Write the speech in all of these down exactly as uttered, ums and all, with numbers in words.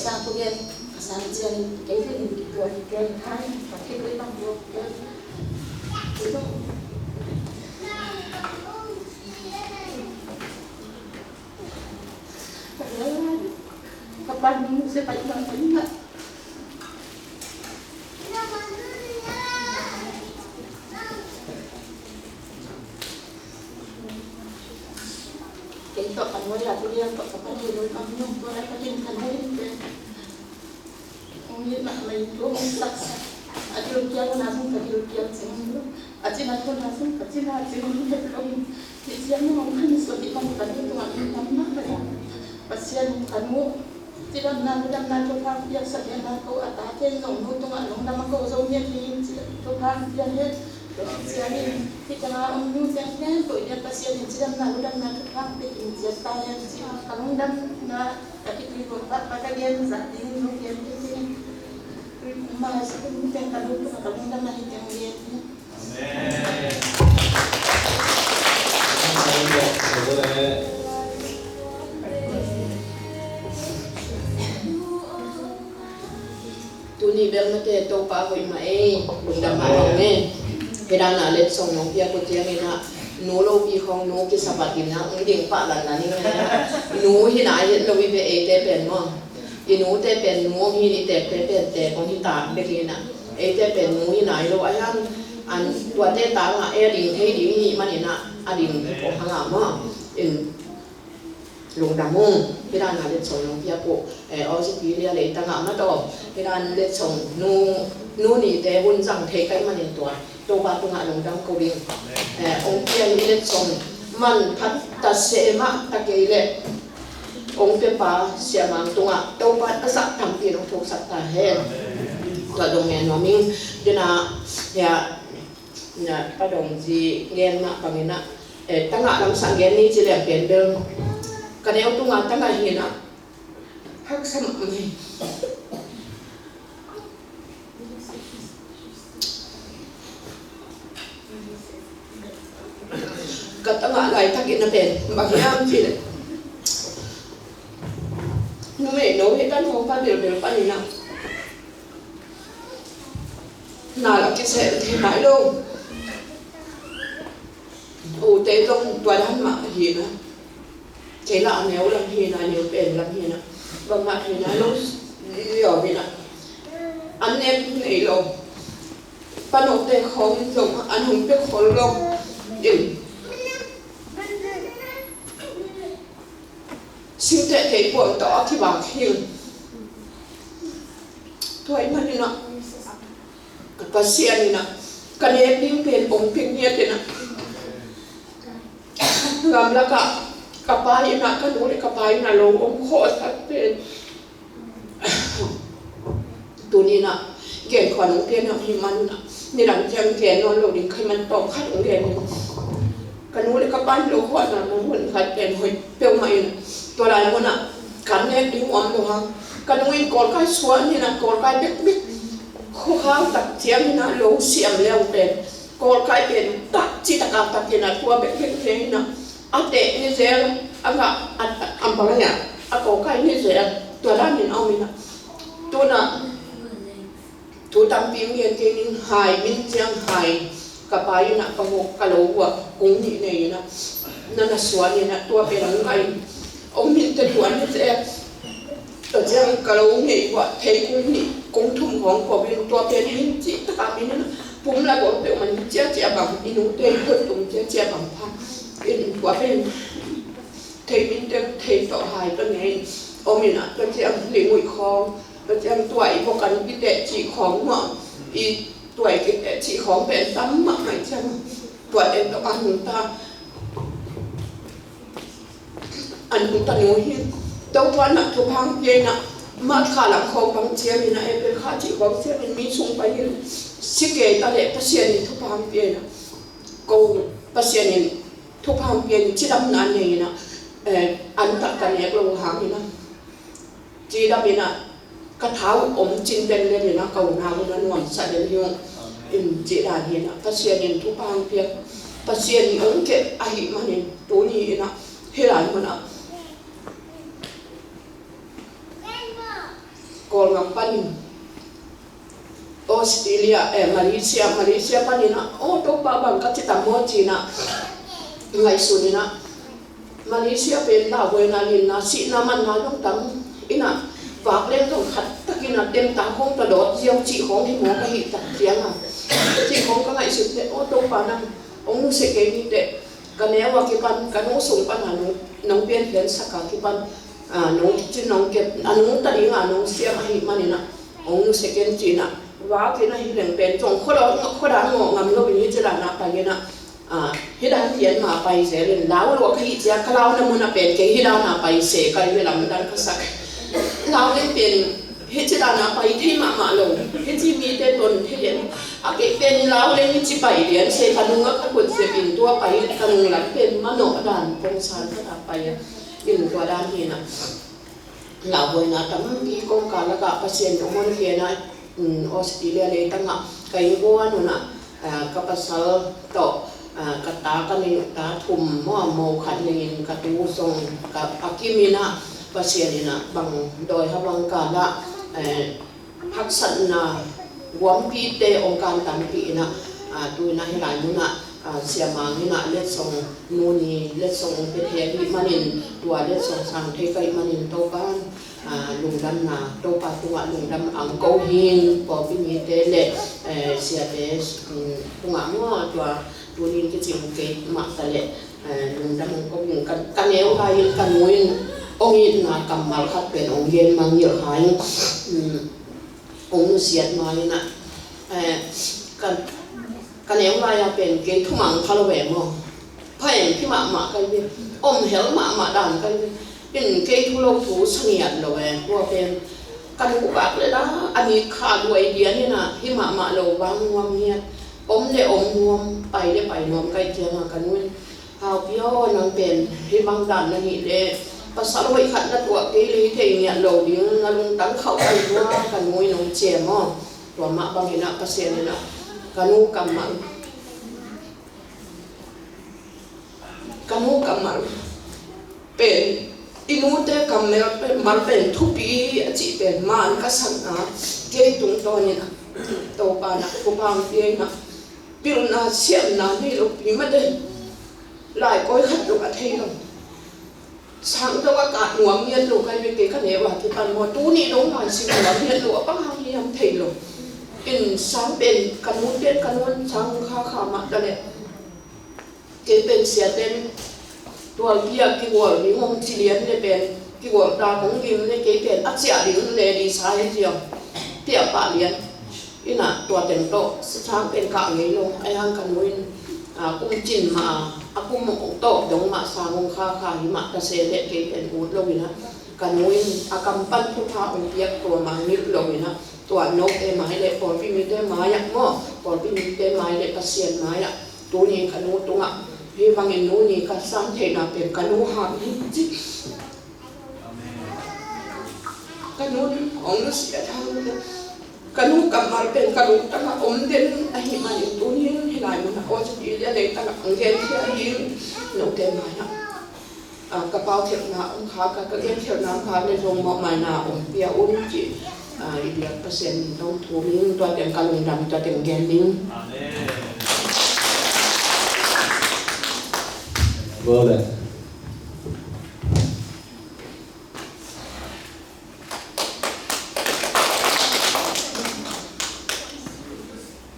Ka gen, ka sang ciang kei te in kituak kei khai, ka kituak tang tuak kei. Ka pa ning se pa ina pa ina. Kei tawh ka nuai a, tu lian tawh ka pa ning lo ka minung tua lai ka din ka nuai te. Ong it mahmah in tu ong saksak. A dil kial na sung ka dil kial cing lo. A cina tu na sung ka cina cing lo. Hi ciang ong kan suak i ong ka dil tungah ong tam mahmah. Pasian ka nu cidamna ludamna thupha piaksak hen la ko, a tate zong nu tungah lungdam a ko zo ngiat ding ci thupha pia hen. Tua ciangin hih tengah om nu teng khempeuh in Pasian in cidamna ludamna thupha pia ding ciat ta hen ci. Ka lungdamna ka kituih lo pah pah ka gen zah ding nu gen ding. Mah a si nu teng ka nu tungah ka lungdamna hih teng gen ding. Tuni bel mate Topa hoih mah ei, lungdam mah hong ei. Hih dan a letsong nong piak uh ciangin ah, nu lopi khong nu kisapat in ah, hong ding pah lanlan ing ei. Nu hi na hi lo i ve eite pen maw. I nute pen nu hong hi, i tekte pen tek hong hi ta bek hi na. Eite pen nu hi nai lo a hian, an tuate tangah ei a ding thei ding hi manin ah, a ding hong hang a maw. In lungdam ung, hi dan a letsong nong piak uh, eh, Australia leitangah mah tawh, hi dan letsong nu, nu nite hun zang thei ka hih manin tua Topa tungah lungdam ko ding. Eh, hong pian i letsong man phat ta seh mah ta kei leh hong piapa siamang tungah Topa a zah tampi in hong thuksak ta hen. Tua dong ngen nuam ing. Tua na, ya, na, Pa Dong Zi ngen mah bangin ah, eh, tangah lamsang ngen ni ci leng pen bel ka neu tungah tangah hi na. Haksa mahmah hi. Ka tangah laitakin a pen bang hiam cih leh, numei no hi tan hong pa bilbil panin ah, na la kisel thei nai lo. Ute zong tua dan mah hi na. Kei la a neu lam hi na, neu pen lam hi na. Bangmah hi na lo, lio hi na. An nek nei lo. Panote khawng zong an hong pia khol lo. In. Singteh thei puam tawh a kibak hi. Tua ahih manin ah, ka Pasian in ah, ka nek ding pen hong pia ngiat in ah, gamlak ah ka pa in ah, ka nu le ka pa in ah lo hong khawhsak pen. Tuni in ah, gen khuan hong pian hong hi man in ah, nidang ciang gen nawn lo ding ka hih man tawm khat hong gen in. Ka nu le ka pa in lo khuahna mun khat pen hoih peuhmah in, tua lai mun ah kan nek ding om lo hang. Ka nu in kawlkai suah in ah, kawlkai bekbek, khuakhau tak ciang in ah lo siam leu pen, kawlkai pen tak citak a tak in ah, tua bekbek ciang in ah, a teh ni zel, a ngah, a, a, a bang a, a kawlkai ni zel, tua dan in a om in ah. Tu in ah, thu tampi hong gen kei ning, hai min ciang hai, ka pa in ah ka hawk ka lo uh ah kung nih nei in ah, na na suan in ah, tua pen hong ngai, hong min te tuan ni zel. Tua ciang ka lo ngei uh ah thei kung nih kung thum hong ko in, tua pen hin cih tak a min in ah, pum la gol peuhmah in ciacia bang, i nute i hot tum ciacia bang pha in, tua pen thei min te thei tawh hai tawh nei om in ah, tua ciang lingui khawng, tua ciang tuai bawk an kiteh cih khawng maw, i tuai kiteh cih khawng pen tam mahmah ciang, tua en tawh an hong ta, an hong ta nu hi. Topa in ah thupha hong pia in ah, March kha lam khawng bang ciang in ah, April kha cih khawng ciang in mi sung pai hi. Si kei ta leh Pasian in thupha hong pia in ah, ko Pasian in thupha hong pia in cidamna nei in ah, eh, an tak ka nek lo hang in ah, cidam in ah, ka tha uh om cin den den in ah, ka unau un a nuamsa den hi ung. In cih dan hi in ah, Pasian in thupha hong pia, Pasian in hong kep ahih manin tuni in ah, hih lai mun ah, Kawlgam panin Australia, eh, Malaysia, Malaysia panin ah, "Aw Topa, bang ka ci tam maw?" ci-in ah ngaihsun in ah, Malaysia pen lauhuaina, lina, sihna, manna zong tam in ah, vak leng zong khat takin ah, temta khawng tawh dawt ziau cih khawng hi maw ka hih tak ciang ah, cih khawng ka ngaihsun teh, "Aw Topa, nang hong nusia kei ni teh, ka neu a kipan, ka nu sung pan a nong, nong pianphiansak a kipan, a, nong cin nong kep, a nungta ding a nong siam ahih manin ah hong nusia ken," ci-in ah, vak in ah, hi leng pen zong khuadang, khuadang ngawh ngam loin hih ci dan ah pai in ah, a, hih dan lian mah pai zel in, lau lua ka hih ciang ka launa mun ah pen kei hih dan ah pai se, ka hi lamdang ka sak. Lau leng pen hih ci dan ah pai thei mahmah lo, hih ci mite ton thei in, a, kei pen lau leng hih ci pai lian se, ka nung ah ka khut zep in tua pai in, ka nung lam pen manawh dan kong san khat ah pai in, tua dan hi in ah. Lauhuaina tampi kawmkal lakah Pasian in hong honkhia in ah, um, Australia leitang ah ka innkuan un ah, ah, ka pasal tawh, ah, ka ta, ka nei, ta thum maw, mo khat nei in, ka tu zong ka, a kim in ah, Pasian in ah bang dawi ha bang kal ah, eh, haksatna guampite hong kan tampi in ah, ah, tu in ah hih lai mun ah, ah, Sia Mang in ah letsong, nu ni letsong hong pia thei ahih manin, tua letsong sang thei ka hih manin Topa'n, ah, lungdamna, Topa tungah lungdam ang ko hing, pawlpi mite le, eh, siate, um, tungah maw, tua tuni in kicing kei mah ta leh, eh, lungdam ang ko hing, ka, ka neu lai in ka nu in hong itna kammal khat pen hong gen mangngilh kha ing. Um, hong nusiat ma in ah, eh, ka, ka neu lai-a pen kei thumang kha lo ve maw. Pha em phi mahmah ka hi ve. Om hel mahmah dan ka hi ve. In kei thu lo thu sa ngiat lo ve. Tua pen ka nu vak le la, a ni kha duai dian in ah, hi mahmah lo vang nuam ngiat. Om le om nuam, pai le pai nuam ka hih ciang ah ka nu in, "Haupi aw, nang pen hih bang dan na hih leh, pasal hoih khat na tuah kei leh hi thei ngiat lo ding, na lungtang khauh ahi tua," ka nu in hong ci e maw. Tua mah bangin ah Pasian in ah ka nu kammal, ka nu kammal pen, i nute kammal pen, mal pen thupi a cih pen man ka sakna, kei tungtawnin ah Topa in ah thupha hong pia in ah, pilna siamna nei lopi mah teh, lai kawi khat zong a thei lo. Sang dong a kah nuam ngiat lo ka hi ve, kei ka neu a kipan maw, tuni dong lai sim nuam ngiat lo, a bang hang hiam thei lo. In sang pen ka nu ten, ka nu in sang kha kha mah ta leh, kei pen sia ten tualpi ah kigual ding hong ci lian le pen, kigual ta kong ding le kei pen a ciah ding le di sa hi ciang, tiah pah lian. In ah tua teng tawh sang pen kah ngei lo, ahi hang ka nu in, a, kum cin mah a, a kum tawh dong mah sang hong kha kha hi mah ta se leh kei pen ut lo in ah, ka nu in a kam pan thupha hong piak tua mah ngilh lo in ah, tua note mai leh pawlpi mite mai ah maw, pawlpi mite mai leh Pasian mai ah, tuni ka nu tungah hih bangin nu ni ka san theihna pen ka nu hang hi ci. Ka nu in hong nusiat hang, ka nu kammal pen ka lungtang ah om den ahih manin tuni hih lai mun ah Australia leitang ah hong genkhia hi. Note mai ah, a, ka paukhialhna om kha, ka, ka genkhialhna om kha leh zong mawhmaina hong pia un ci, a, i biak Pasian min tawh thum ing. Tua teng ka lungdam, tua teng gen ning. Amen.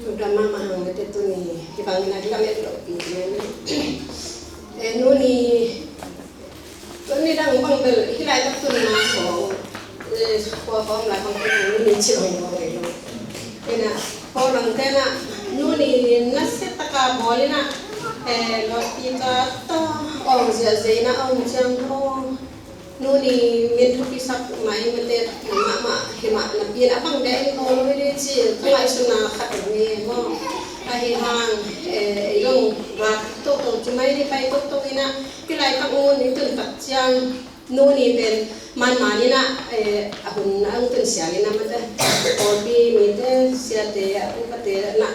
Lungdam mahmah hang mate, tuni hih bangin a kilamet lohpi ding. Eh, nu ni, tuni dang bang bel hih laitak tun na khawng, eh, khua khawng lai bang tun nu ni ci bang bang bel. Ina, khawng lang tena nu ni nasiataka bawl ina, eh, loudspeaker tawh awng ziahziah ina awng ciang tawh. Nu ni min thupisak mah ing mate, mahmah hi mah napi in a bang dia in ko lo hi ci, ka ngaihsutna khat om hi maw. Ahi hang, eh, ei zong vak toto ci mai ni, pai toto ina, hih laitak nu ni tun tak ciang, nu ni pen manman ina, eh, a hun a hong tun siang ina mate, pawlpi mite, siate, a upate na,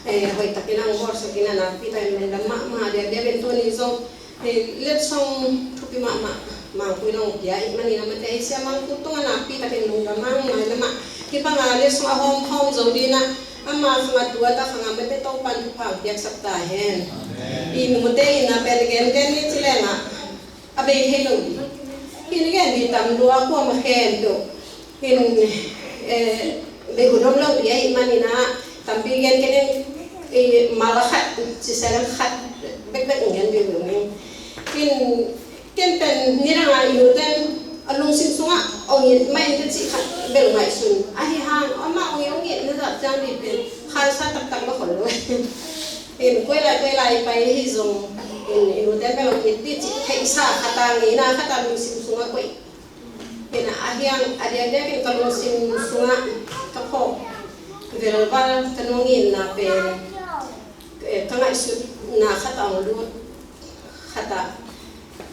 eh, hoih takin a hong bawlsak ina, nakpi takin lungdam mahmah dia dia, pen tuni zong, eh, letsong thupi mahmah. Mangkui nong pia i manin a mate hi sia Mangkui tungah nakpi takin lungdam hang. Mai lamah kibang a le sung a hawm hawm zo dingin a, ama khang a tuat a khang a mate Topan thupha piaksak ta hen. I mite in a pen gen gen ni ci leng a, a bei thei lo ding. Hi ni gen ding tam lua kuamah khempeuh in, eh, bei hun om lo ding ahih manin a, tampi gen kei ning, eh, mal a khat, ci sel khat bekbek in gen ding lo ning. In, ken pen nidang a i nu ten a lungsim sungah ong it mah in teh cih khat bel ngaihsun. Ahi hang, amah ong it, ong it na zat ciang ding pen khansa taktak mah khol lo. In, koi lai, koi lai pai hi zong, in, i nu ten bel ong it ding cih theihsa khat a, ngeina khat a lungsim sungah koih. Ina ahiang a diakdiakin ka lungsim sungah ka phawk velval ka nungin na pen, eh, ka ngaihsutna khat a hong lut khat ah,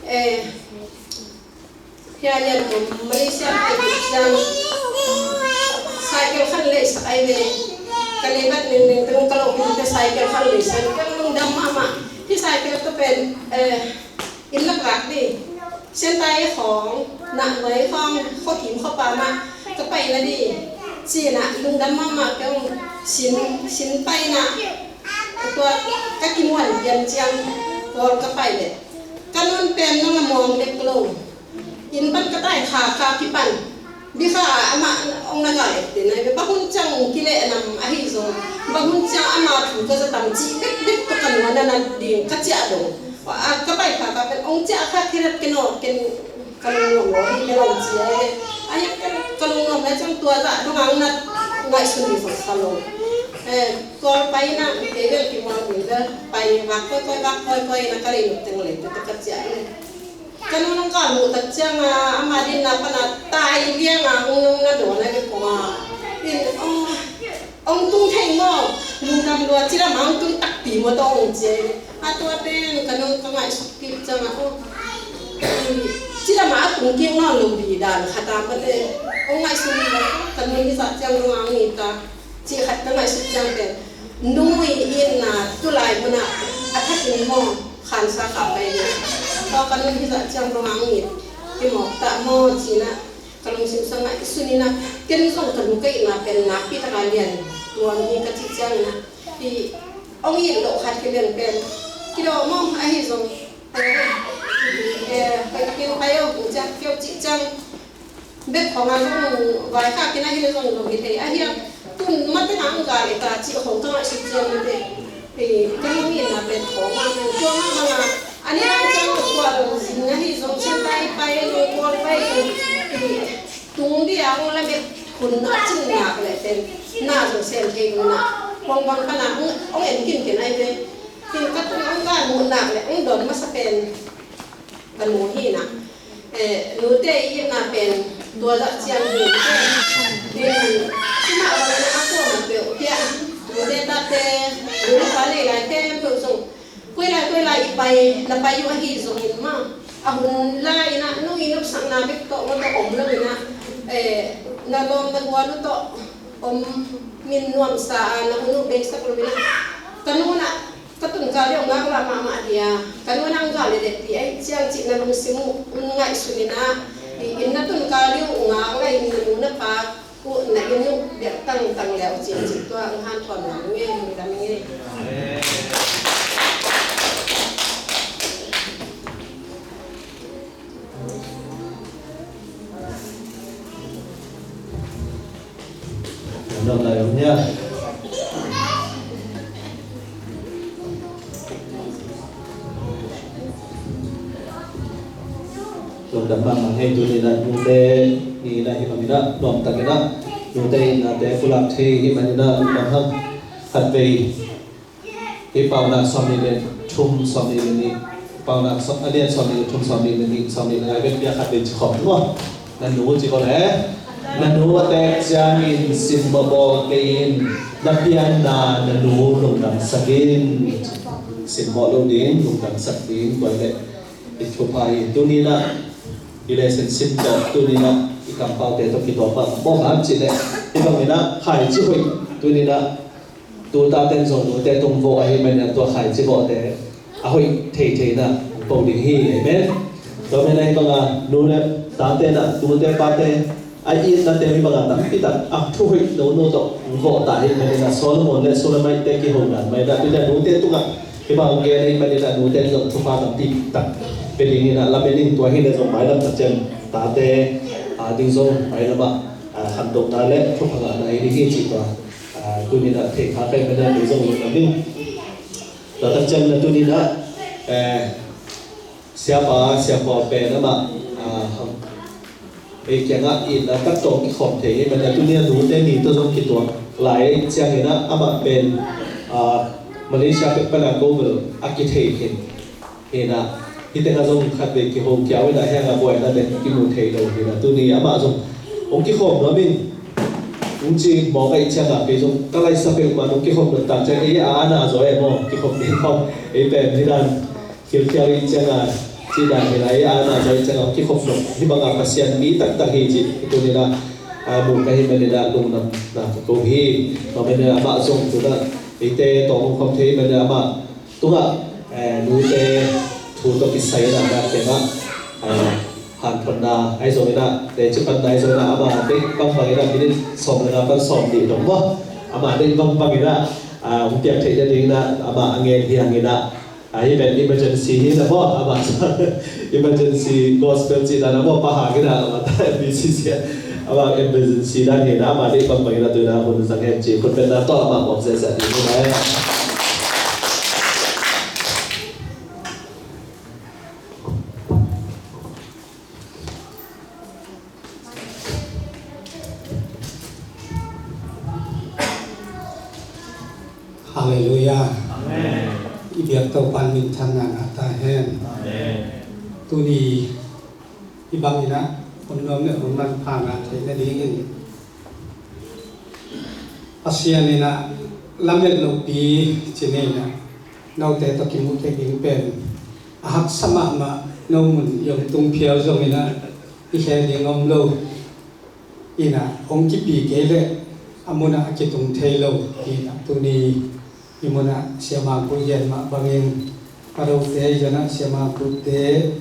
eh, hia lian kum Malaysia ka kik ciang cycle khan leisak ai ve. Ka leibat nengdeng teng ka lo kinte cycle khan leisak ka lungdam mahmah. Hi cycle ka pen, eh, inn laklak ding, Siantai khawng, Nahnuai khawng, khuakim khuapa mah ka paina ding ci-in ah lungdam mahmah ka hong sin, sin paina. Tua ka kimuan pian ciang Kawl ka pai leh ka nun pen nong a muang dek lo. Inn pan ka tai kha kha kipan Bikha ah amah ong na gal et te nai ve, bang hun ciang ong kileh nam ahi zong, bang hun ciang ama thu ka za tam cih bekbek tawh ka nuan a nat ding ka ciah dong. A, ka pai kha kha pen ong ciah kha khe rat ken aw, ken ka lungnuam lo hi, ken ong ciah hi. A hiam ken ka lungnuam lai ciang tua zah dong ang nat ngaihsun ding kha lo. Eh, Kawl pai na, kei bel kimuang ding bel pai vak koi koi, vak koi koi na ka lei nuk teng lei tawh ka ciah hi. Ka nu nong kal muh tak ciang a, ama dinna pan a tai liang a hong nong na dawn a, kei kong a. In, ong, ong tung thei maw? Lungdam lua, ci lam a hong tung takpi maw tawh ong ci a. A tua pen ka nu ka ngaihsut kik ciang a, ong, ci lam a a tung kik nawn lo ding dan khat a mate. Ong ngaihsun lo, ka nu hi zah ciang dong a hong it a. Cih khat ka ngaihsut ciang pen, nu i itna tulai munah a thakin maw, khansa kha pai ding. Tua ka nu hi zah ciang dong a hong it, i mawk tah maw, ci-in ah ka lungsim sungah i sun in ah, ken zong ka nu ka itna pen nakpi taka lian tuan hi ka cih ciangin ah, i hong it loh khat kei lian pen, kidawh maw, ahi zong, eh, eh, pai ka kin pai aw, hong ciang keu cih ciang, bek khawng a zong vai kha kina hi le zong lo hi thei. A hiang tun mate hang gal e ta cih khawng ka ngaihsut ciang mate. Eh, ka hong itna pen khawng a tua hang hang a. A ni hang ciang lo kua lo zin na hi zong ciang tai pai lo kual pai lo. Eh, tung dia hong lamet hun a cin nak le ten. Na zong sem thei lo na. Hong bang ka na hong, hong en kin ken ai ve. Tin ka tun hong gal mu nak le hong don masa pen. Ka nu hi na. Eh, nute i itna pen tua zah ciang hi. Eh, sima bang na a kuamah peuh hiah. Nute tate, nu le pa nei lai khempeuh zong. Koi lai, koi lai i pai, na pai uh ahi zongin mah. A hun lai in ah, nu i nopsakna bek tawh, mah tawh om lo in ah. Eh, na lawm na gual uh tawh om min nuamsa a, na hun uh beisak lo in ah. Ka nu in ah, ka tun kal deuh ngaklah mahmah dia, ka nu nang gal le dehpih ahih ciang cih na lungsim uh ngaihsun in ah, i inn na tun kal deuh ngaklah in na nu na pa uh na inn uh biak tangtang le uh cih cih tua hong hanthawn nuam ing ei, lungdam ing ei. Lawm lai om nia. Lawmdam mahmah ngei tuni in ah nute ni in ah hi bangin ah lawmtakin ah nute in ah te pulak thei hi manin ah lawmdam hang. Khatvei Hi Paunak sawmnih le thum, sawmnih le nih, Paunak sawm, a lian sawmnih le thum, sawmnih le nih, sawmnih le nga bek piak khat vei ci khawm maw. Na nu ci ko le, na nu a tek ciangin simmawh bawl kei in, na pianna na nu lungdamsak in. Simmawh lo ding, lungdamsak ding, tua le i thupha hi. Tuni in ah i lesson sim tawh, tuni in ah i kampaute tawh kitawp a mawk a cih leh, hi bangin ah khaici hoih, tuni in ah tu taten zong nute tung vawh ahih manin tua khaici vawhte a hoih theithei na po ding hi. Amen. Tua manin ah hih banga nu le tate in ah, tute pate a itnate hih banga tampi tak a thuhoih nuam nuam tawh vawh ta ahih manin ah Solomon le Shulamite te kiho dan mah in ah, tute nute tungah hih bang gen ahih manin ah nute in zong thupha tampi tak pia dingin ah lamen in, tua hi leh zong mailam tak ciang tate a ding zong mailam ah, a, khantohna le thupha ngahna hi ding hi cih tua, a, tuni in ah thei kha ka hih manin ah kei zong lungdam ing. Tua tak ciangin ah tuni in ah, eh, Siapa, Siapa pen amah, ah, ei kiangah itna tak tawh kikhawm thei hi, manin ah tuni a nute ni tawh zong kituak lai ciangin ah amah pen, ah, Malaysia pek pan a ko bel a kithei khin hi in ah, hih tengah zong khatvei kiho kiau in ah, hiangah buaina pen kimu thei lo hi in ah, tuni amah zong hong kikhawm nuam in, hong ci mawk ahih ciangah kei zong ka laisa peuhmah hong kikhawm nuam tak ciang ei a ana zaw e maw, kikhawm ding khawm ei pen hi dan. Khilkhial ih cianga cih dan hi lai, a na zai cianga kikhop zong hih banga Pasian mi taktak hi cih i tuni na, a, mu ka hih manin a lungdamna ka ko hi. Tua manin amah zong tuna eite tawh hong khop thei manin amah tungah, eh, nute thu tawh kisai na na kena, eh, hanthotna ahi zongin a, teci panna ahi zongin a, amah dei bangbang in a minit sawm le nga pan sawm nih dong maw, amah dei bangbang in a, a, hong piak theih nading in a amah a ngen hi hang in a, a, hih pen emergency hi na maw, amah emergency gospel cih dan a maw, pa hang in a, amah ta M B C C a, amah emergency dan hi na, amah dei bangbang in a tu in a hun zang hen ci, khut beng na tawh amah mawk zia zia ding hi na. Halleluiah. Amen. I biak Topa minthanna ngah ta hen. Amen. Tuni hih bangin a hun nuam le hun manpha ngah theih nadingin Pasian in a lamet lopi cih in a note tawh kimuh theih ding pen a haksa mahmah, no mun i om tung phial zongin a i khe ding om lo. In a hong kipi kei leh a mun ah a kitung thei lo. In a tuni hih mun ah Sia Mang Pu gen mah bangin, Padote ahi zongin a, Sia Mang Pute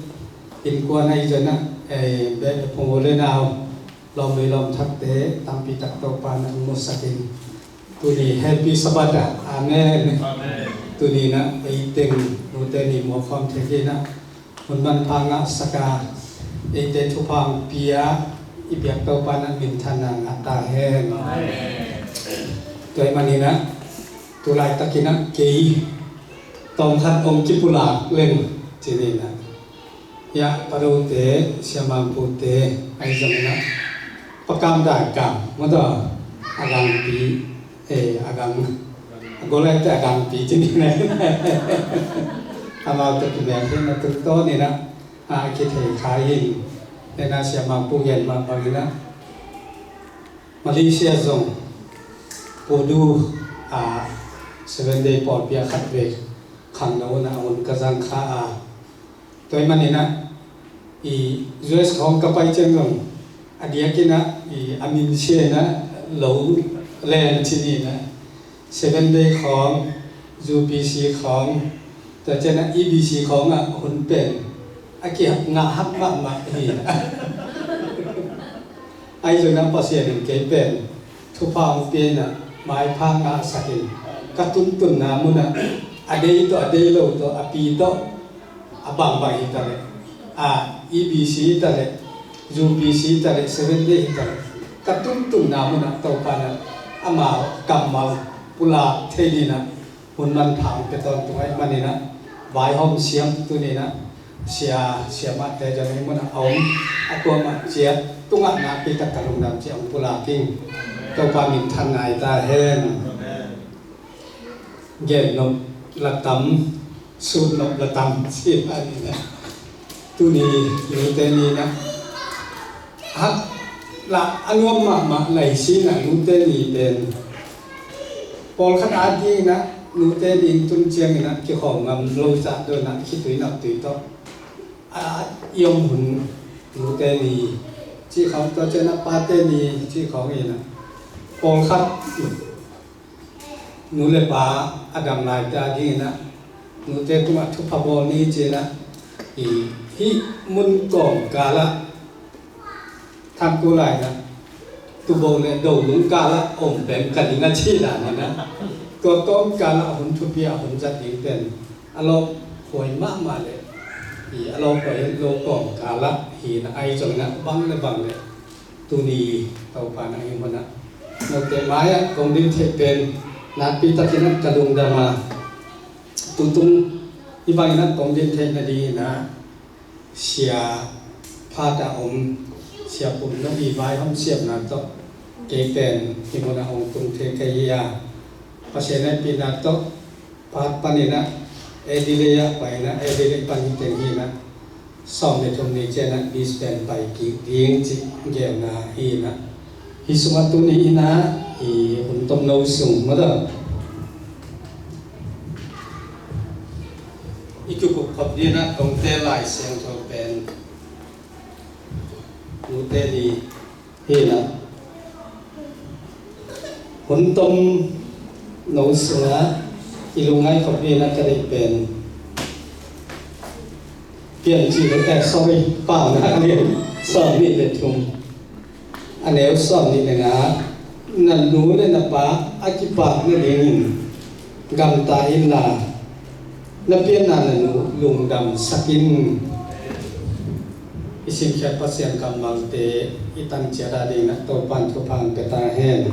innkuan ahi zongin a, eh, beh le phung u le nau, lawm lui lawm thakte tampi tak Topa in a hong musak in, tuni Happy Sabbath ah. Amen. Amen. Tuni in a ei teng nute ni muak khawm thei in a hun manpha ngahsak a, eite thupha hong pia i biak Topa in a minthanna ngah ta hen. Amen. Tua ahih manin a tu laitakin a kei tawmkhat hong kipulak leng cih in a, ya, Padote, Sia Mang Pute ahi zongin a, Pa Kam Dai Kam, maw taw, a gangpi, eh, a gang, a gol aite a gangpi cih in a, amau tawh kimek hi na, tungtawn in a, a, kithei kha in, in a Sia Mang Pu gen mah bangin a, Malaysia zong Pudu, a, Seven Day pawlpi ah khatvei khangno in a hun ka zang kha a, tua ahih manin a, i U S khawng ka pai ciang zong a diakin a, i a minsia in a lo len cih in a, Seven Day khawng, U P C khawng, tua ciang a E B C khawng ah hun pen a kingah hak mahmah hi. Ahi zongin a Pasian in kei pen thupha hong pia in a, maipha ngahsak in, ka tuntunna mun ah a dei tawh a dei lo tawh, a pi tawh a bangbang hi ta leh, a, E B C hi ta leh, U P C hi ta leh, Seven Day hi ta leh, ka tuntunna mun ah Topa in a amau kammal pulak thei in a, hun manpha hong pia tawntung ahih manin a, vaihawm siam tuni in a, sia, siamahte zong hih mun ah a om, a kuamah ciat tungah nakpi tak ka lungdam cih hong pulak ing. Topa minthanna hi ta hen. Gen nop la tam, sut nop la tam, ci a ni na. Tuni nute ni na. Hak lah a nuam mahmah lai si na nute ni pen. Pawlkhat a ding na nute ni tun ciangin a kikhawm ngam lo zah dawn a khitui naptui tawh. A, i om hun nute ni cih khawng tawh ciang a pate ni cih khawng in a. Pawlkhat nu le pa a dam laite a dingin a, nute tungah thupha bawl ni ci-in a, Hih mun kawmkal ah, Thangku lai na, Tubo le Dolung kal ah om pen ka ding a ci dan hi na. Tua kawmkal ah hun thupi a hun zat ding pen a lawphuai mahmah le, a lawphuai lo kawmkal ah hi na, ahi zongin ah bang le bang le tuni Topa na hi mun ah note mai ah kong din theih pen nakpi takin ah ka lungdam a, tutung hih bangin ah kong din theih nadingin ah sia phat a om Sia Pum Nong i vaihawm siamna tawh kei pen hih mun ah hong tung thei ka hi a, Pasian hehpihna tawh phat panin ah Adelaide ah pai in ah, Adelaide pan hi teng hi in ah, sawm le thum ni ciang ah Brisbane pai kik ding cih geelna hi in ah, hih sungah tuni in ah i hun tomno sung mah dah i kikup khop ding ah kongte Lai Siangtho pen nute ni hi in ah, hun tomno sungah i lungngai khop ding ah ka deih pen Piancil, eh, sorry, Paunak lian sawm nih le thum, a neu sawm nih le nga. Na nu le na pa a kipak nadingin gamta inla, na pianna na nu lungdamsak in. I simkhiat Pasian kammalte i tan ciat a dingin ah Topa'n thupha hong pia ta hen.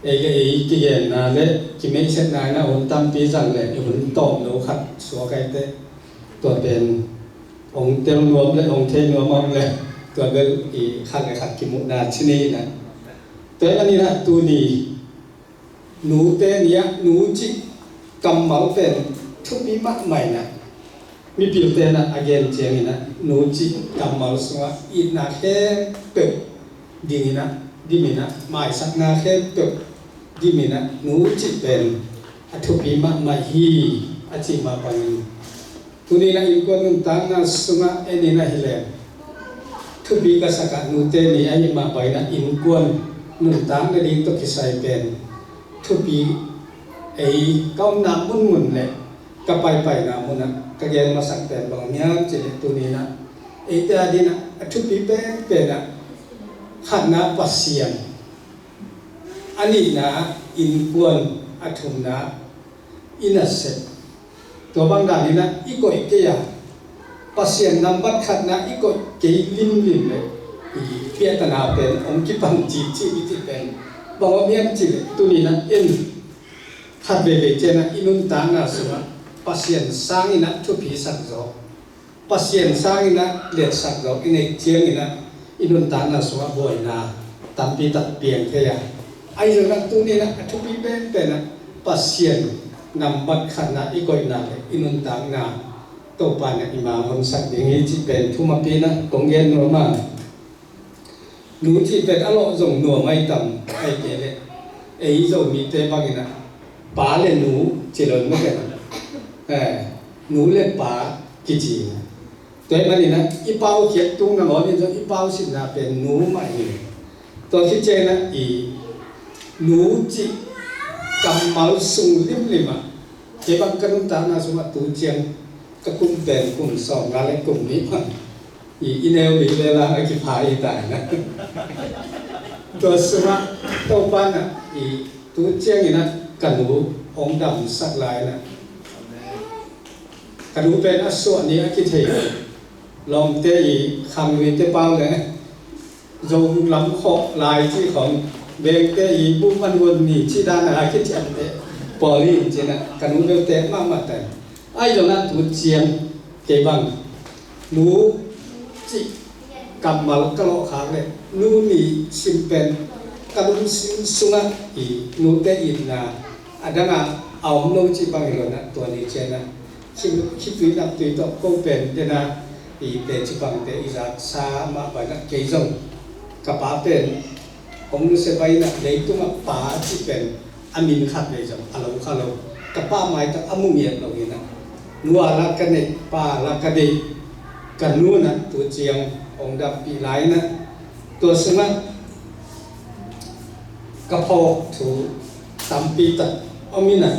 Ei le ei kigenna le kimeihsetna in ah hun tampi zang le i hun tawm lo khat suak ahih teh, tua pen hong tel nuam le hong thei nuam a om le, tua bel i khat le khat kimuhna ci ni in ah. Tua ahih manin ah tuni nute ni ah nu cih kammal pen thupi mahmah in ah, mipilte in ah a gen ciangin ah nu cih kammal sungah itna khempeuh ding in ah, dim in ah, maisakna khempeuh dim in ah nu cih pen a thupi mahmah hi a cih mah bangin, tuni in ah innkuan nuntakna sungah en in ah hi leng thupi ka sak ah, nute ni ahih mah bangin ah innkuan nuntak nading tawh kisai pen thupi, ei ka omna munmun le ka paipaina mun ah ka gen masak pen bang hiam cih leh tuni in ah eite a dingin ah a thupi penpen ah khatna Pasian, a nihna innkuan, a thumna i nasep. Tua bang danin ah i koih kei a, Pasian nambat khatna i koih kei limlim le, i piahtana pen hong kipan cipcip i cih pen bang om hiam cih leh tuni in ah en khat veivei ciang ah i nuntakna sungah Pasian sangin ah thupi sak zawk, Pasian sangin ah liatsak zawk i neih ciangin ah i nuntakna sungah buaina tampi tak piang thei a, ahi zongin ah tuni in ah a thupi penpen ah Pasian nambat khatna i koihna le i nuntakna Topa in ah i ma honsak ding hi cih pen thumapi in ah kong gen nuam a. Nu cih pen a lawh zong nuam ahi tam, ahih kei leh ei Zomite bangin ah pa le nu ci lo in maw pen, eh, nu le pa kici in ah. Tua ahih manin ah i paukhiat tung nangawn in zong i pausitna pen nu mah hi. Tua khit ciangin ah i nu cih kammal sung limlim ah, kei bang ka nuntakna sungah tu ciang ka kum pen kum sawmnga le kum nih pan i, i neu mi le la a kipha i ta in ah. Tua sungah Topa in ah i tu ciangin ah ka nu hong damsak lai in ah, ka nu pen a suah ni a kithei lo. Lawmte i khangluite pau le Zo lam khawh lai cih khawng, vengte i bum an huan ni cih dan a kiciamte pawl hi in cin ah ka nu beuh tek mahmah ta in. Ahi zongin ah tu ciang kei bang nu cih kammal ka lawhkhak le nu ni sim pen ka lungsim sungah i nute itna a dang a a om lo cih bang hi lo in ah tua ni ciang ah khitui naptui tawh ko pen dena i teci bangte i zaksa mah bangin ah kei zong ka pa pen hong nusia pai in ah leitungah pa cih pen a min khat vei zong a lo kha lo. Ka pa maitak a mu ngiat lo in ah nu a la ka neih, pa a la ka deih ka nu in ah tu ciang hong dampih lai in ah tua sungah ka phawk thu tampi tak om in ah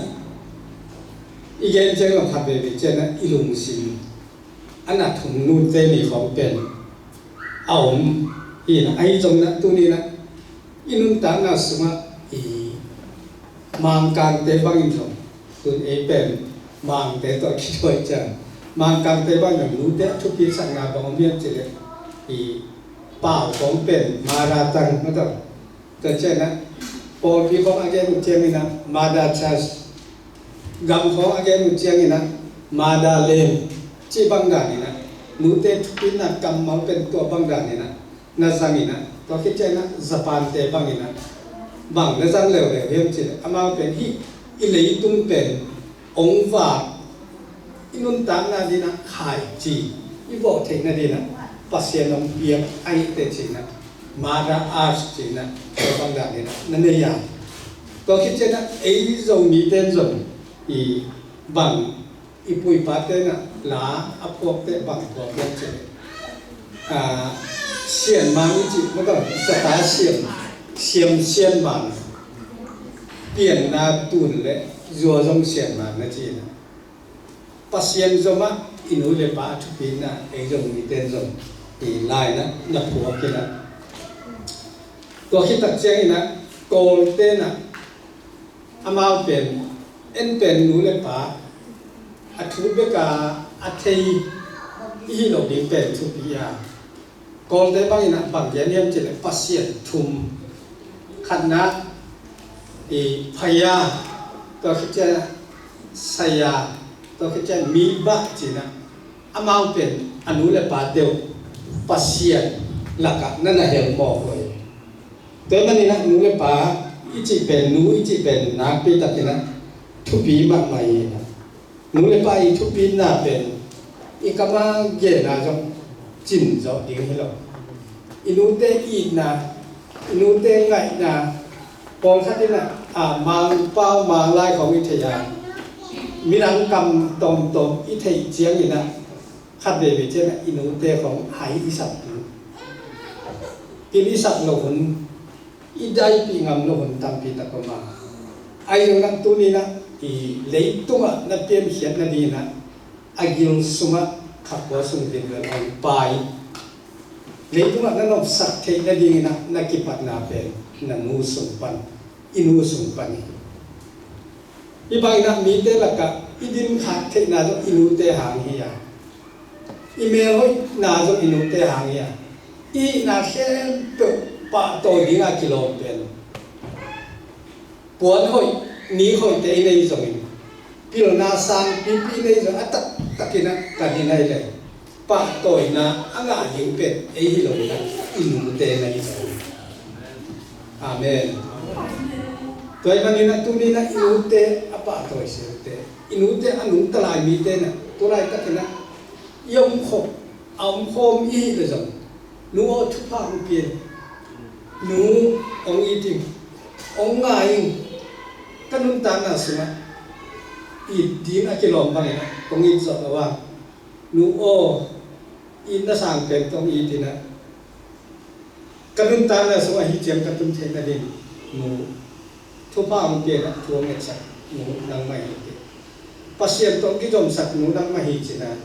I gen ciang lo khat veve ciang a i lungsim a na thum nute ni khawng pen a om hi na, ahi zong na tuni na i nuntakna sungah i Mangkangte bangin zong tun ei pen Mangte tawh kithuai ciang Mangkangte bangin zong nute a thupi sakna bang om hiam cileh i pau khawng pen Mara tang ma tawh Tua ciangin ah pawlpi khawng a gen uh ciangin ah Mother Church, gam khawng a gen uh ciangin ah Motherland cih bang danin ah nute thupina kammal pen tua bang danin ah na zangin ah tua khit ciangin ah Japan-te bangin ah bang na zang leuleu hiam cih leh amau pen hih i leitung pen ong vak i nuntakna dinah khaici i vawh theihna dinah Pasian hong piak ahih teh cinah Mother Earth cinah tua bang dan dinah na nei a. Tua khit cianah ei Zomite in zong i bang i puipate inah la a phuakte bang phuak hiam cih leh Sianmang i cih mah tawh zata siam siam Sianmang pianna tun le zua zong Sianmang na cinah Pasian zomah i nu le pa a thupina ei zong mite in zong i laina na phuak inah tua khit tak cianginah Kawlte inah amau pen en pen nu le pa a thu beka a thei i hi lo ding pen thupi a Kawlte bangin ah bang gen hiam cih leh Pasian thum khatna i phaya tua khit ciang saya tua khit ciang mi bah cinah amau pen a nu le pa deuh Pasian lakah na na hel mawk uh hi. Tua maninah nu le pa i cih pen nu i cih pen nakpi takinah thupi mahmah inah nu le pa i thupina pen i kama genna zong cin zawh ding hi lo. I nute itna i nute ngaihna pawlkhat inah a mangpau manglai khawng i thei a minang kam tawmtawm i theih cianginah khat veve cianah i nute khawng hai i sak ding pil i sak lo hun i daipih ngam lo hun tampi tak om a. Ahi zongin ah tuninah i leitungah na piankhiat nadinginah a gil sungah khakhua sung dinvel a pai leitungah na nopsak theih nadinginah na kipatna pen na nu sung pan i nu sung pan hi. Hih banginah mite lakah i dinkhak theihna zong i nute hang hi a, i melhoihna zong i nute hang hi a, i hihna khempeuh pahtawi dinga kilawm pen puan hoih ni hoihte i nei zongin pilna sang pipi i nei zong a taktakinah ka hi nai le pahtawina a ngah ding pen ei hi lo inah i nute na hi lo. Amen. Tua ahih maninah tuninah i nute a pahtawi silte i nute a nungta lai mite inah tu laitakinah i omkhop a omkhawm i hih le zong nu aw thupha hong pia in nu hong it in hong ngai in ka nuntakna sungah it ding a kilawm banginah kong it zawh lo a nu aw itna sang pen tawh hong it inah ka nuntakna sungah hih ciang ka tun theih nadin nu thupha hong pia inah thu hong ngetsak nu nangmah hi teh Pasian tawh kizomsak nu nangmah hi cinah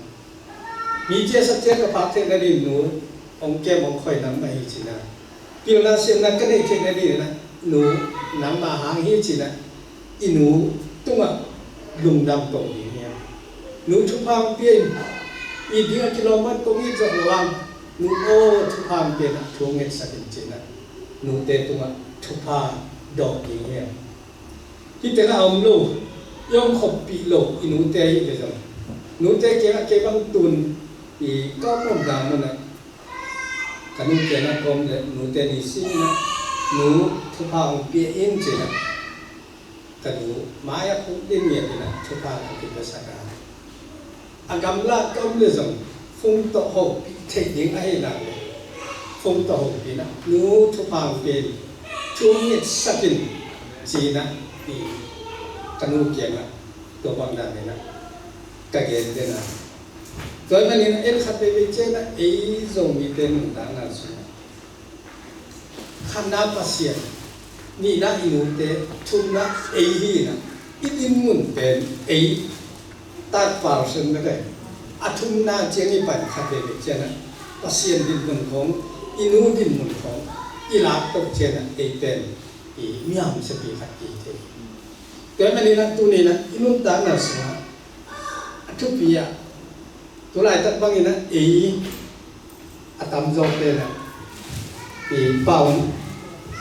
mi ciasa ciang ka phak theih nadin nu hong kem hong khoi nangmah hi cinah pilna siamna ka neih theih nadinah nu nangmah hang hi cinah i nu tungah lungdam ko ding hiam? Nu thupha hong pia in i ding a kilawm man kong it zawh lo ang nu aw thupha hong pia inah thu hong ngetsak in cinah nute tungah thupha dawh ding hiam? Hih tengah a om lo i omkhoppih lo i nute ahih le zong nute kiangah kei bang tun i ka om omna munah ka nu kiangah ka om le nute ni singinah nu thupha hong pia in cinah ka nu mai-ah khuk din ngiat inah thupha ka kipiasak a a gamla ka om le zong fung tawh hopih theih ding ahih nak le fung tawh hopih inah nu thupha hong pia in thu hong ngetsak in cinah i ka nu kiangah tua bang dan inah ka gen den a. Tua ahih manin en khat veivei cianah ei Zomite nuntakna sungah khatna Pasian, nihna i nute, thumna ei hi inah i dinmun pen ei Third person na kai. A thumna ciang i pan khat veve ciang a, Pasian dinmun khong, i nu dinmun khong i lak tok ciang a, ei pen i miam siapi khat i thei. Tua manin a tuni in a i nuntakna sungah a thupi ah, tulaitak bangin a ei a tamzaw pen a i pau,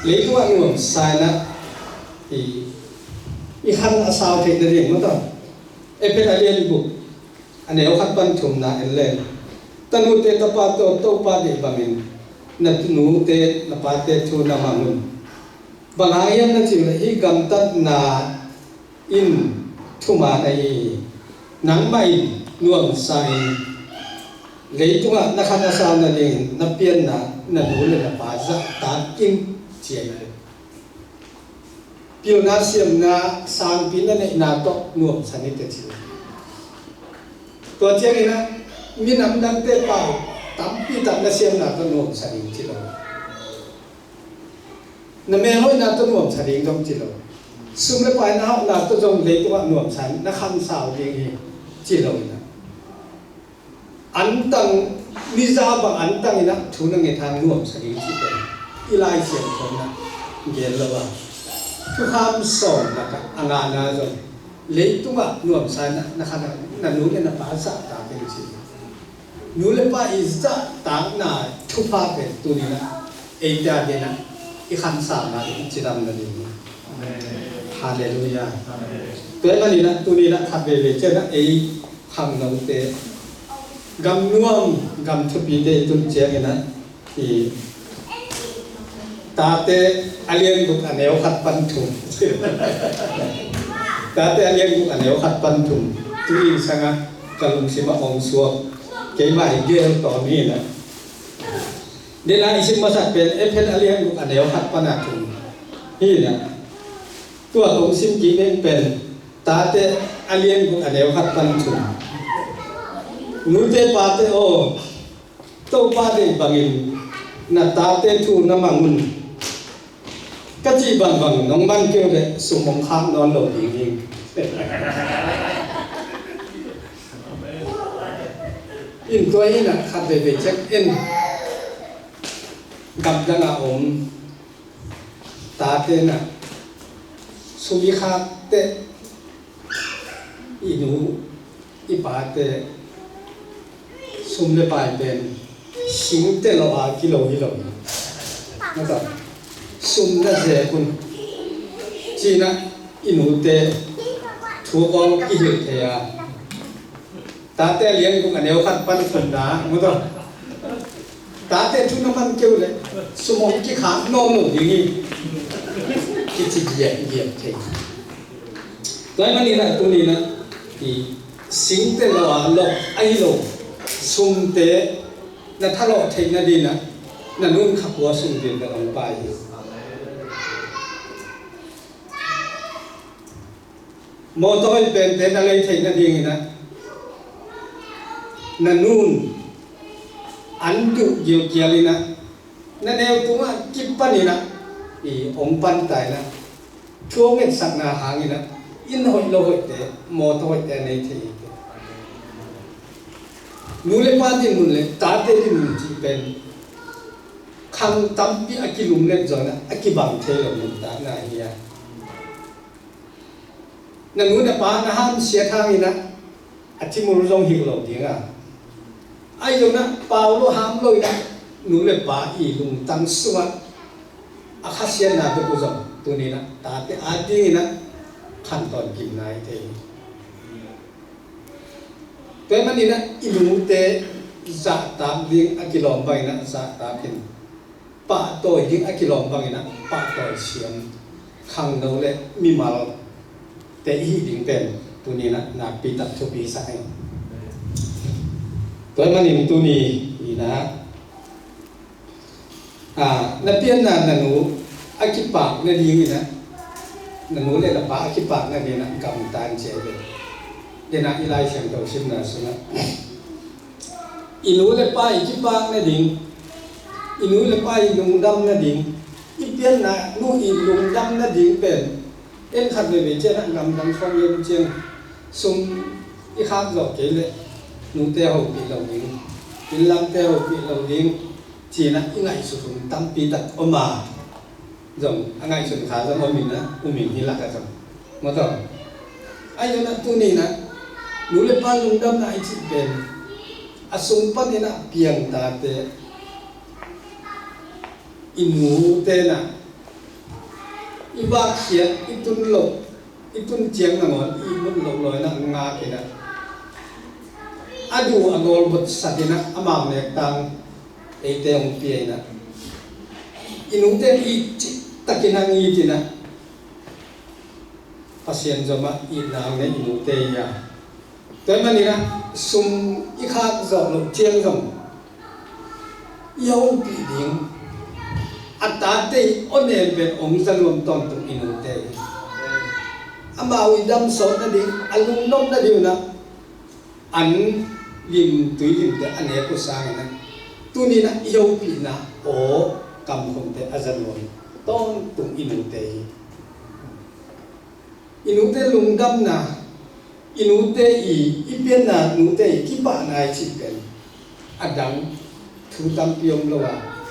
leitungah nuamsa in a i, i khan a sau theih nading mataw. Efesa a lian guk a neu khat pan thumna en leng, tanute tapate aw, Topa deih bangin na nute na pate thu na mang un. Bang hang hiam na cih leh hih gamtatna in thuman ahi hi. Nangmah in nuamsa in leitungah na khan a sau nadingin na pianna na nu le na pa zahtak in, ci hi. Pilna siamna sangpi na neihna tawh nuamsa ni teh ci. Tua ciangin a minam dangte pau tampi tak na siamna tawh nuamsa ding ci lo. Na melhoihna tawh nuamsa ding zong ci lo. Sum le pai na hauhna tawh zong leitungah nuamsa in na khan sau ding hi, ci lo in a, antang, miza bang antang in a thu na nget hang nuamsa ding ci pen i Lai Siangtho in a gen lo a, Thukham sawm lakah a ngana zong leitungah nuamsa in a na khan a, na nu le na pa zahtak in ci. Nu le pa i zahtakna thupha pen tuni in a eite a dingin a i khan sau nading i cidam nading hi. Halleluiah. Tua ahih manin a tuni in a khat veve ciang a ei khangnote, gam nuam gam thupite i tun ciangin a i Tate a lian guk a neu khat pan thum. Tate a lian guk a neu khat pan thum. Tui sangah ka lungsim ah hong suak. Keimah i gel tawm hi in a. Dena i sim masak pen Efesa a lian guk a neu khat pan a thum hi in a. Tua kong sim kik ding pen Tate a lian guk a neu khat pan thum. Nute pate aw, Topa deih bangin na tate thu na mang un. Ka cih bangbang nong mang kei uh leh sum hong khak nawn lo ding hi. In tua in a khat veve ciang en. Gamdang a om tate in a sum i khak teh, i nu i pate sum le pai pen singte lo a kilo hi lo hi. Mataw, sum na zek un, ci in a i nute thu kong kihilh thei a. Tate a lian guk a neu khat pan thumna, mataw. Tate thu na mang kei uh leh sum hong kikhak nawn lo ding hi. Kici giatgiat thei. Tua ahih manin a tuni in a i singte lo a lok ahi lo, sumte na thalawh theih nading in a na nun kha kua sum ding ka dong pai hi. Mawtaw hoih pente na lei theih nading in a na nun an duh gilkial in a na neu tungah kipan in a i hong pan ta in a thu hong etsakna hangin a inn hoih lo hoihte, mawtaw hoihte a nei thei hi. Nu le pa dinmun le tate dinmun cih pen khang tampi a kilumlet zaw in a a kibang thei lo nuntakna hi a. Na nu na pa na hamsiat hangin a a thimul zong hih lo ding a. Ahi zongin a pau lo ham lo in a nu le pa i lungtang sungah a khasiatna bek uh zong tuni in a tate a dingin a khantawn kim nai thei hi. Tua ahih manin a i nute zahtak ding a kilawm bangin a zahtak in, pahtawi ding a kilawm bangin a pahtawi siam khangno le mimalte i hih ding pen tuni in a nakpi tak thupi sa hi. Tua ahih manin tuni in a, a, na pianna na nu a kipak nading in a, na nu le na pa a kipak nading in a gamta in ci hi ve. Dena i Lai Siangtho simna sungah i nu le pa i kipak nading, i nu le pa i lungdam nading, i pianna nu i lungdam nading pen en khat veve ciang a gamdang khawng en ciang sum I khak zawh kei leh nute hopih lo ding, innlamte hopih lo ding, ci-in ah i ngaihsut hun tampi tak om a, zong a ngaihsut kha zong om in ah, um in, hih lakah zong. Maw taw. Ahi zongin ah tuni-in ah nu le pa lungdamna i cih pen a sung panin ah piang tate, i nute in ah i vakkhiat, i tun loh, i tun ciang nangawn i ihmut loh lawi-in ah ngak in ah, a duh a gawl botsak in ah, amau nek tang eite hong pia in ah, i nute in it cihtakin hong it in ah, Pasian zomah itna hong nei i nute hi a. Tua ahih manin ah sum i khak zawh loh ciang zong i hopih ding, a tate i aw nen pen hong za nuam tawntung i nute hi. Amau i damsawt nading, a lungnuam nading un ah an lim, tui limte a nek uh sangin ah, tuni-in ah i hopihna aw kamkhumte a za nuam tawntung i nute hi. I nute lungdamna, i nute i, i pianna, nute i kipahna i cih pen a dang thu tampi om lo a,